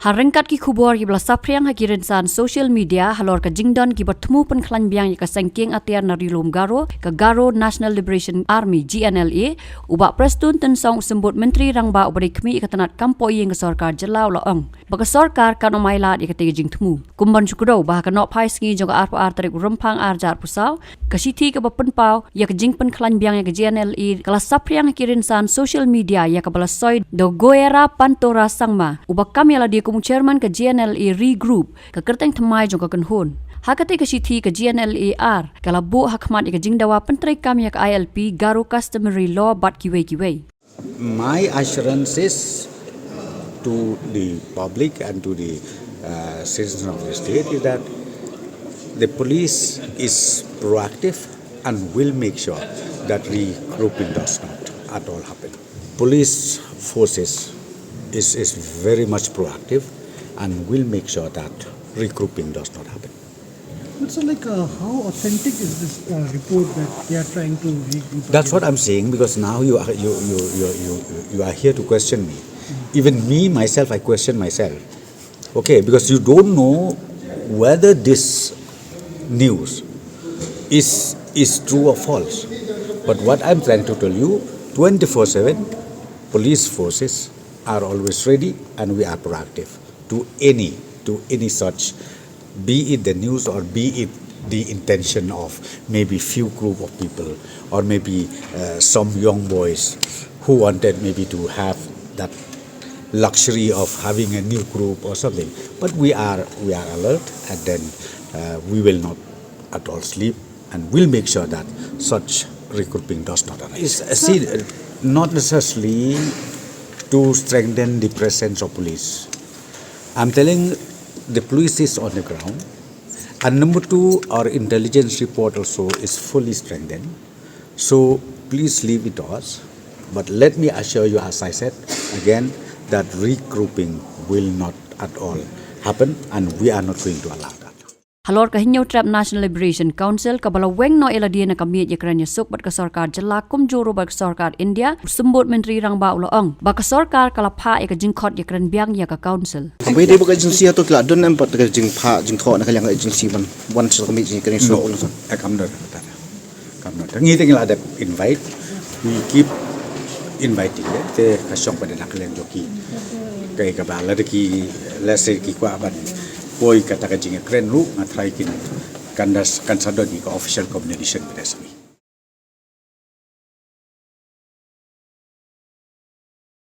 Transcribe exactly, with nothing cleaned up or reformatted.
Ha ryngkat ki khubor kiba la saphriang ha ki rynsan social media halor ka jingdon kiba thmu pynkhlaiñ biang ïa ka seng kieng atiar na Ri Lum Garo, ka Garo National Liberation Army, G N L A, u Bah Prestone Tynsong, u Symbud Myntri Rangbah uba dei khmih ïa ka tnat kam pohïing ka sorkar jylla, u la ong ba ka sorkar kan ym ailad ïa katei ka jingthmu. Kum ban shu kdew ba ha ka nohphai sngi jong ka arphew ar tarik u Rymphang arhajar arphew saw, ka shithi kaba pynpaw ïa ka jingpynkhlaiñ biang ïa ka G N L A ka la saphriang ha ki rynsan social media, ïa kaba la soi da u Goera Pantora Sangma, uba kam ïalade kum u chairman ka G N L A Re Group, ka kyrteng thymmai jong ka kynhun. Ha katei ka shithi, ka G N L A R ka la buh ha khmat ïa ka jingdawa pyntreikam ïa ka I L P, Garo Customary Law, bad kiwei kiwei. My assurance is to the public and to the, uh, citizens of the state is that the police is proactive and will make sure that regrouping does not at all happen. Police forces is, is very much proactive and will make sure that regrouping does not happen. But so, like, uh, how authentic is this, uh, report that they are trying to regroup? That's what I'm saying, because now you are, you, you, you, you, you are here to question me. Even me, myself, I question myself. Okay, because you don't know whether this news is, is true or false. But what I'm trying to tell you, twenty-four seven, police forces are always ready and we are proactive to any, to any such, be it the news or be it the intention of maybe few group of people or maybe, uh, some young boys who wanted maybe to have that luxury of having a new group or something. But we are, we are alert, and then, uh, we will not at all sleep, and will make sure that such regrouping does not arise. Is, uh, see, uh, not necessarily to strengthen the presence of police. I'm telling the police is on the ground. And number two, our intelligence report also is fully strengthened. So please leave it to us. But let me assure you, as I said again, that regrouping will not at all happen, and we are not going to allow that. Halor ka Hynñiewtrep National Liberation Council kaba la weng noh ïalade na ka miej ïakren ïasuk bad ka sorkar jylla kumjuh ruh bad ka sorkar India, u Symbud Myntri Rangbah u la ong ba ka sorkar ka la phah ïa ka jingkhot ïakren biang ïa ka council. Haba ïadei bad ka agency hato ki la don em pat ka jingphah jingthoh na ka liang ka agency ban wan sha ka miej ïakren ïasuk? No. Kam don. Kam don. Te ngi te ngi la dep invite, ngi keep inviting, eh, te ka shong pat na ka liang jong ki. Kaei kaba lada ki, lada ki kwah ban poi kata ka jingïakren ruh, nga tharai kin, kan da s-, kan sa don ïa ka official communication ba da sdang.